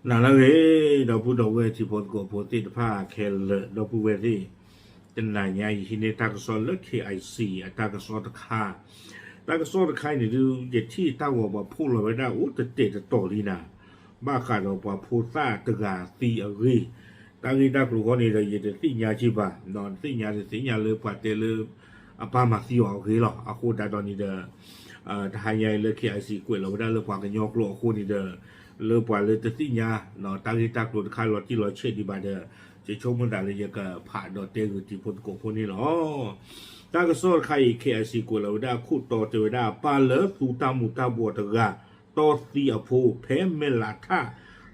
နၤလၢအဂ့ၤ ဒီပုၢ်ဒီဝဲၢ်ထံဖိကီၢ်ဖိသ့ၣ်တဖၣ်ခဲလၢာ် ဒီပုၢ်ဝဲၢ်သ့ၣ်, တနၤညါအံၤဟံးန့ၢ်တၢ်ကစီၣ်လၢ K I C အတၢ်ကစီၣ်တခါ, တၢ်ကစီၣ်တခါအံၤန့ၣ်ဒုး ယထံၣ်တၢ်ဂီၤပှၤဖီၣ်လီၤဝဲဒၣ်အိၣ်တတဲာ်တတီၤလံနၤ, ဘၣ်ဃးဒီးပှၤဖိသၣ်တဂၤသံအဂ့ၢ်, တၢ်ဂ့ၢ်တၢ်ကျိၤဃီန့ၣ်ဒီး ယတသ့ၣ်ညါက့ဘၣ်, တသ့ၣ်ညါတသ့ၣ်ညါလၢပှၤတဲလၢ အပၢ်မၤသံအီၤအဂ့ၢ်လီၤ. အဃိဒၣ်ဒီးန့ၣ်ဒီး တဟါညါအံၤလၢ K I C ကွဲးလီၤဝဲဒၣ်လၢပှၤကညီကျိာ်အဃိန့ၣ်ဒီး လၢပှၤလၢတသ့ၣ်ညါ တၢ်ဂ့ၢ်တၢ်ကျိၤတခါလီၤတံၢ်လီၤဆဲးဒံးဘၣ်ဒီး ယဆိကမိၣ်သးလၢယကဖးဒီးတဲဂုာ်ထံဖိသကိးဖိန့ၣ်လီၤ. တၢ်ကစီၣ်တခါအံၤ K I C ကွဲးလီၤဝဲဒၣ်ခိၣ်တီတဲဝဲဒၣ် ပၢ်လၢသူတၢ်မူၤတၢ်ဘှီးတဂၤ တီသံအဖိ ဖဲမဲၢ်လးထၣ်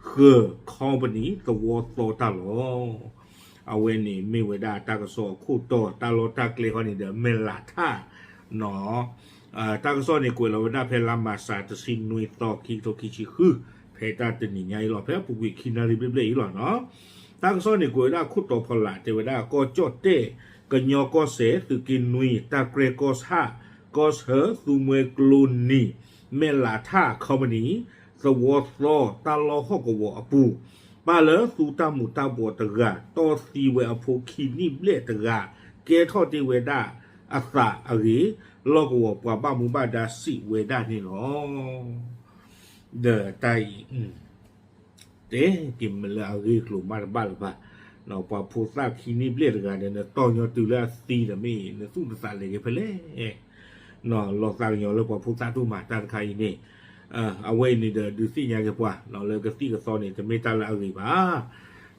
ဃၢၤ company သဝီသီတၢ်လီၢ် အဝဲန့ၣ်မ့ၢ်ဝဲဒၣ်တၢ်ကစီၣ်အခိၣ်တီ တၢ်လီၢ်တၢ်ကျဲဃီန့ၣ်ဒီး မဲၢ်လးထၣ်နီၤ, တၢ်ကစီၣ်န့ၣ်ကွဲးလီၤဝဲဒၣ်ဖဲလါမၤစး တဆံနွံသီ ခံကထိခံဆံဃု ဖဲတၢ်တနံၤညါအံၤလီၤ. ဖဲအပူၤကွံာ်ခံနၣ်ရံၣ်ဘျဲၣ်ဘျဲၣ်အံၤလီၤနီၤ. တၢ်ကစီၣ်န့ၣ်ကွဲးဝဲဒၣ်ခိၣ်တီဖီလာ် တဲဝဲဒၣ် ကီၢ်ကၠီၣ်တဲၣ် ကညီကီၢ်စဲၣ် သုးက့နွံ တၢ်ကြဲၢ်ကီၢ်ဆၣ် ကီၢ်ဆၢ သူမွဲကျိနံၤ မဲၢ်လးထၣ် company သဝီသီတၢ်လီၢ်ဟီၣ်ကဝီၤအပူၤ ပၢ်လၢသူတၢ်မူၤတၢ်ဘှီးတဂၤ တီသံဝဲအဖိခံနံၣ်ဘျဲၣ်တဂၤ ကဲထီၣ်တ့ၢ်ဝဲဒၣ်အသးအဂ့ၢ် လီၢ်ကဝီၤပှၤဘၣ်မူဘၣ်ဒါစံးဝဲဒၣ်န့ၣ်လီၤ. ဒီးတၢ်အံၤ တဲက့ၤမ့ၢ်လၢအဂ့ၢ်ကျိၤမးတဘၣ်လၢၤဘၣ်, ပှၤဖိသၣ်ခံနံၣ်ဘျဲၣ်တဂၤဒီး နတီၢ်ညီတုၤလၢအသံဒီးမ့ၢ် နသူၣ်နသးလဲၤက့ၤဖဲလဲၣ် လီၤသးကညီၤလၢပှၤဖိသၣ်ဒိၣ်မး တၢ်တခါအံၤန့ၣ်, အဝဲအံၤန့ၣ်ဒီး ဒုးသ့ၣ်ညါက့ၤပှၤ လၢကသံၣ်ကသီန့ၣ် တမ့ၢ်တၢ်လၢအဂ့ၤဘၣ်.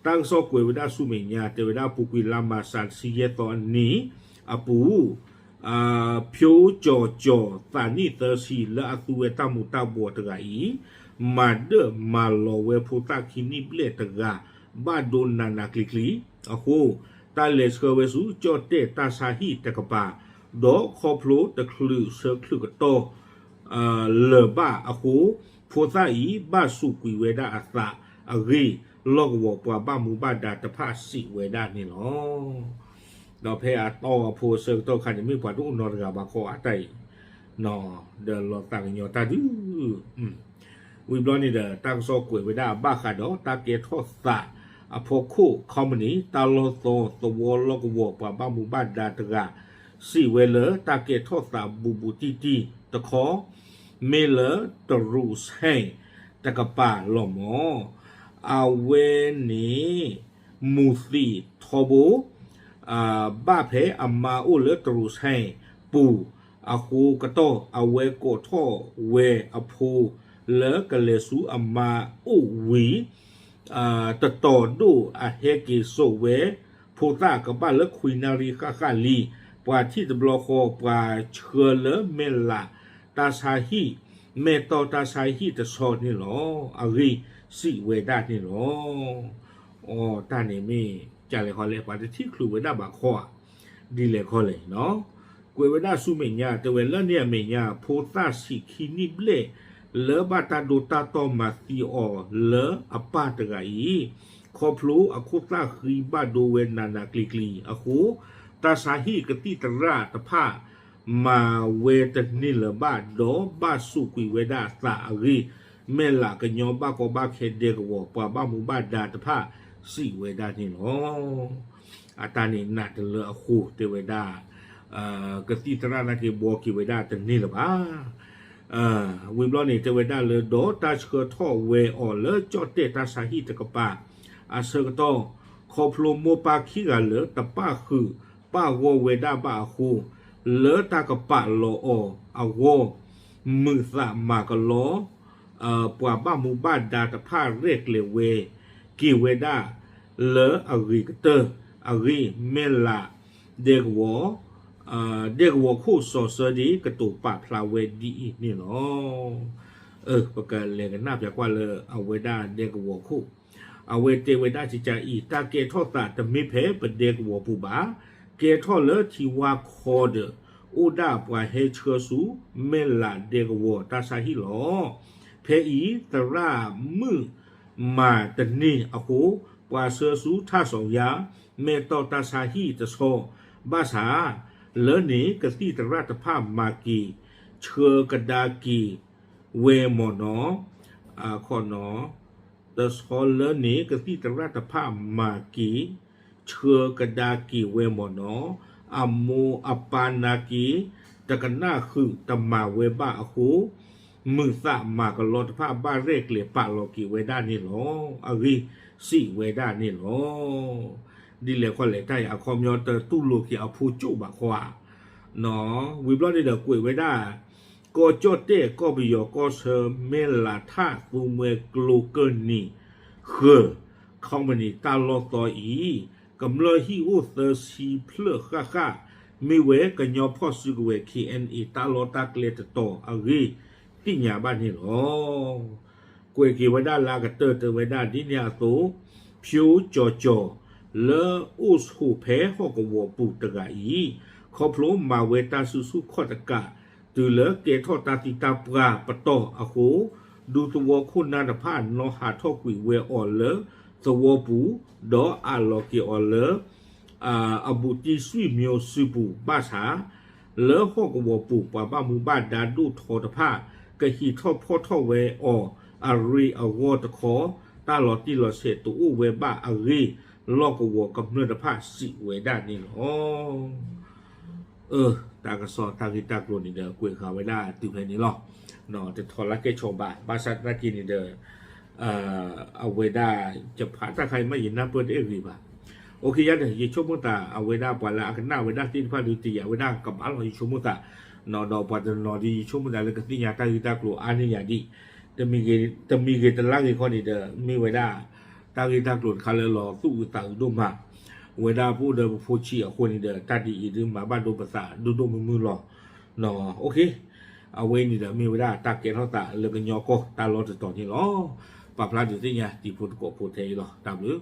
တၢ်ကစီၣ်ကွဲးဝဲဒၣ်ဆူမဲာ်ညါ တဲဝဲဒၣ်ပူၤကွံာ်လါမၤစး တဆံယဲၢ်သီအနံၤအပူၤ ဖၠိကၠီၤကၠီၤ သးနံၣ်သၢဆံ လၢအသူဝဲတၢ်မူၤတၢ်ဘှီးတဂၤအံၤ မၤဒၢၣ်မၤလီၤဝဲဖိသၣ်ခံနံၣ်ဘျဲၣ်တဂၤ ဘၣ်ဒိနးနးကျံၤကျံၤအဃိ တၢ်လဲၤဆှၢဝဲဆူကၠီၣ်တဲၣ်တၢ်ဆါဟံၣ်တကပၤ, ဒီးခီဖျိတချုးဆၢချုးကတီၢ် လၢၤဘၣ်အဃိ ဖိသၣ်အံၤဘၣ်စူးကွံာ်ဝဲဒၣ်အသးအဂ့ၢ် လီၢ်ကဝီၤပှၤဘၣ်မူဘၣ်ဒါတဖၣ်စံးဝဲဒၣ်န့ၣ်လီၤ. ဒီးဖဲအတီၢ်အဖိအဆၢကတီၢ်ခါန့ၣ် မ့ၢ်ပှၤတအိၣ်နီတဂၤဘၣ်ခီအတၢ်အံၤ, ဒီးလီၤသးကညီၤတၢ်ဒုး ဝံၤဘျီန့ၣ်ဒီး တၢ်ကစီၣ်ကွဲးဝဲဒၣ်ဘၣ်ဃးဒီးတၢ်ကဲထီၣ်သးအဖီခိၣ် company တၢ်လီၢ်သီသဝီလီၢ်ကဝီၤပှၤဘၣ်မူဘၣ်ဒါတဂၤ စံးဝဲလၢတၢ်ကဲထီၣ်သးဘူးဘူးတံၢ်တံၢ်တခီ မ့ၢ်လၢတရူးဆဲၣ်တကပၤလီၤမၢ်. အဝဲန့ၣ် မူၤသံးထီဘိ ဘၣ်ဖဲအမါအိၣ်လၢတရူးဆဲၣ်ပူၤအဃိကတီၢ် အဝဲကိးထီၣ်ဝဲအဖိ လၢကလဲၤဆူအမါအိၣ်ဝံၤ တတီၤဒိၣ်အဟဲက့ၤစိာ်ဝဲ ဖိသၣ်ကဘၣ်လၢခွံနၣ်ရံၣ်ဃၣ်ဃၣ်လံ, ပှၤထံၣ်တဘျီဃီ ပှၤဆှၢလၢမဲၢ်လးတၢ်ဆါဟံၣ် မဲၢ်တီၢ်တၢ်ဆါဟံၣ်တဆီန့ၣ်လီၤ. အဂ့ၢ်စံးဝဲဒၣ်န့ၣ်လီၤ. အီ တၢ်န့ၣ်မ့ၢ်ကလဲၤခီလဲၣ် ပှၤတထံၣ်ချုးဝဲဒၣ်ဘၣ်ခီဧါ, ဒ်လဲၣ်ခီလဲၣ်နီၤ. ကွဲးဝဲဒၣ်ဆူမဲာ်ညါ တဲဝဲလၢန့ၣ်အမဲာ်ညါ ဖိသၣ်ဆံးခံနံၣ်ဘျဲၣ် လၢဘၣ်တၢ်ဒိတၢ်တီၢ်မၤသံအီၤလၢအပၢ်တဂၤအံၤ, ခီဖျိအခိၣ်သၣ်ဃံဘၣ်ဒိဝဲနးနးကျံၤကျံၤအဃိ, တၢ်ဆါဟံၣ်ကသံၣ်သရၣ်တဖၣ် မၤဝဲတန့ၢ်လၢၤဘၣ် ဒီးဘၣ်စူးကွံာ်ဝဲဒၣ်အသးအဂ့ၢ်, မဲၢ်လးကညီဘၣ်ကီဘၣ်ခဲဒဲကဝီၤ ပှၤဘၣ်မူဘၣ်ဒါတဖၣ်စံးဝဲဒၣ်န့ၣ်လီၤ. အတၢ်န့ၣ်နာ်တလၢအဃိ တဲဝဲဒၣ် ကသံၣ်သရၣ်နာ်က့ၤဘှီက့ၤဝဲဒၣ်တန့ၢ်လၢၤဘၣ်. ဝံၤဘျီန့ၣ် တဲဝဲဒၣ်လၢ ဒီးတၢ်ဆှၢထီၣ်ဝဲအီၤလၢကၠီၣ်တဲၣ်တၢ်ဆါဟံၣ်တကပၤ အဆၢကတီၢ် ခီဖျိမိၢ်ပၢ်ခံဂၤလၢာ် တပၣ်ဃုာ်ပၣ်ဂီၢ်ဝဲဒၣ်ဘၣ်အဃိ, လၢတၢ်ကပာ်လီၤအီၤအဂီၢ် မုာ်သးမၤကလီ ပှၤဘၣ်မူဘၣ်ဒါတဖၣ်ရဲၣ်ကျဲၤဝဲ က့ၤဝဲဒၣ်လၢအဂ့ၤကတၢၢ်အဂ့ၢ် မဲၢ်လးဒဲကဝီၤ ဒဲကဝီၤခိၣ်စီၤစၢဒ့ကတိၤပာ်ဖျါဝဲဒ်အံၤန့ၣ်လီၤ. ပကလဲၤကနၣ်ပၠးကွၢ်လၢအဝဲဒၣ်ဒဲကဝီၤခိၣ်, အဝဲတဲဝဲဒၣ်ကကအံၤ တၢ်ကဲထီၣ်သးတမ့ၢ်ဖဲပဒဲကဝီၤပူၤဘၣ်, ကဲထီၣ်လၢထံဝါခီဒီး အိၣ်ဒၣ်ပှၤဟဲဆှၢဆူ မဲၢ်လးဒဲကဝီၤတၢ်ဆါဟံၣ်လီၤ. ဖဲအံၤသရၣ်မုာ်မၤတန့ၢ်အဃိ, ပှၤဆှၢဆူထၣ်စီၤယါ မဲၢ်တီၢ်တၢ်ဆါဟံၣ်တဆီ, ဘၣ်ဆၣ်လၢန့ၣ် ကသံၣ်သရၣ်တဖၣ်မၤက့ၤ ဆှၢကဒါက့ၤဝဲမ့ၢ်နီၤ, ခီနီၤ တဆီလၢန့ၣ် ကသံၣ်သရၣ်တဖၣ်မၤက့ၤ ဆှၢကဒါက့ၤဝဲမ့ၢ်နီၤ, အမိၢ်အပၢ်နာ်က့ၤ တကနၣ်ဃုာ်တမၤဝဲဘၣ်အဃိ, မုာ်သးမၤကလီတဖၣ်ဘၣ်ရဲၣ်ကျဲၤပာ်လီၤက့ၤဝဲဒၣ်န့ၣ်လီၤ. အဂ့ၢ်စံးဝဲဒၣ်န့ၣ်လီၤ. ဒ်လဲၣ်ခီလဲၣ် တၢ်အံၤအခီပညီတတူၢ်လိာ်က့ၤအဖိကၠိၣ်ဘၣ်ခီဧါ. ဝံၤဘျီန့ၣ်ဒီးကွဲးဝဲဒၣ် ကီၢ်ကၠီၣ်တဲၣ် ကီၢ်ပယီၤ ကီၢ်ဆၢ မဲၢ်လးထၣ် သူမှဲကျိကၢၢ်နံၤ ဃၢၤ ခီပနံၣ် တၢ်လီၢ်သီအံၤ ကမျၢၢ်ဟံၣ်အိၣ်သၢဆံဖျၢၣ်ဃၣ်ဃၣ် မ့ၢ်ဝဲကညီဖီၣ်စုကဝဲၤ K N A တၢ်လီၢ်တၢ်ကျဲတတီၤအဂ့ၢ် သ့ၣ်ညါဘၣ်န့ၣ်လီၤ. ကွဲးက့ၤဝဲဒၣ်လၢအကတၢၢ်တဲဝဲဒၣ်ဒ်န့ၣ်အသိး, ဖၠိကၠီၤကၠီၤ လၢအိၣ်ဆိးဖဲဟီၣ်ကဝီၤပူၤတဂၤအံၤ, ခီဖျိမၤဝဲတၢ်စုဆူၣ်ခီၣ်တကး တုၤလၢကဲထီၣ်တၢ်သံတၢ်ပှၢ်ပတီၢ်အဃိ, ဒူသဝီခိၣ်နၢ်တဖၣ်နီၣ်ဟးထီၣ်ကွံာ်ဝဲအီၤလၢသဝီပူၤ, ဒီးအးလီၤက့ၤအီၤလၢ အဘူးတံၢ်စွံၣ်မိၢ်စုပူၤဘၣ်ဆၣ်, လၢဟီၣ်ကဝီၤပူၤ ပှၤဘၣ်မူဘၣ်ဒါဒိၣ်ထီတဖၣ် ကဟံးထီၣ်ဖီၣ်ထီၣ်ဝဲအီၤအရ့အဂီၢ်တခီ, တၢ်လီၤတံၢ်လီၤဆဲးတအိၣ်ဝဲဘၣ်အဂ့ၢ် လီၢ်ကဝီၤကမျၢၢ်တဖၣ်စံးဝဲဒၣ်န့ၣ်လီၤ. အၢ, တၢ်ကစီၣ်တၢ်ဂ့ၢ်တၢ်ကျိၤန့ၣ်ဒီး ကွဲးဃာ်ဝဲဒၣ်တုၤဖဲန့ၣ်လီၤ. တထီၣ်လၢကဲဆီဘၣ်, ဘၣ်ဆၣ်သနာ်က့န့ၣ်ဒီး အဝဲဒၣ် ယဖးတၢ်ခါအံၤမး ယနၢ်ပၢၢ်တအဲၣ်ဂ့ၤဘၣ်. အိၣ်ခ့ယါဒီး ယဆိကမိၣ်သး အဝဲဒၣ်ပှၤလၢအကနၣ်ဝဲဒၣ်သ့ၣ်တဖၣ်ဒီး တယာ်ဝဲဒၣ်ကဘၣ်လီၤ ယဆိကမိၣ်သး, ဒီးပှၤတနီၤဒီး ယဆိကမိၣ်သးလၢကသ့ၣ်ညါတၢ်ဂ့ၢ်တၢ်ကျိၤအါန့ၢ်ယၤဒံး, တမံၤဂ့ၤတလါဂ့ၤခီန့ၣ်ဒီး မ့ၢ်ဝဲဒၣ် တၢ်ဂ့ၢ်တၢ်ကျိၤတခါလၢလီၤသူၣ်အုးသးအုးဒိၣ်မး, ဝဲဒၣ်ပအိၣ်ဒီးပဖိဆံးအဃိန့ၣ်ဒီး တၢ်ဒ်အံၤဒုးမၤဘၣ်ဒိပသးဒိၣ်ဒိၣ်မုၢ်မုၢ်လီၤ. အဝဲန့ၣ်ဒီးမ့ၢ်ဝဲဒၣ်တၢ်ကဲထီၣ်သးလၢကညီကီၢ်တၢ်လီၢ်တတီၤန့ၣ်လီၤ. ပာ်ဖျါဒုးသ့ၣ်ညါတံၤဖိသကိးဖိထဲအံၤလီၤ. တၢ်ဘျုး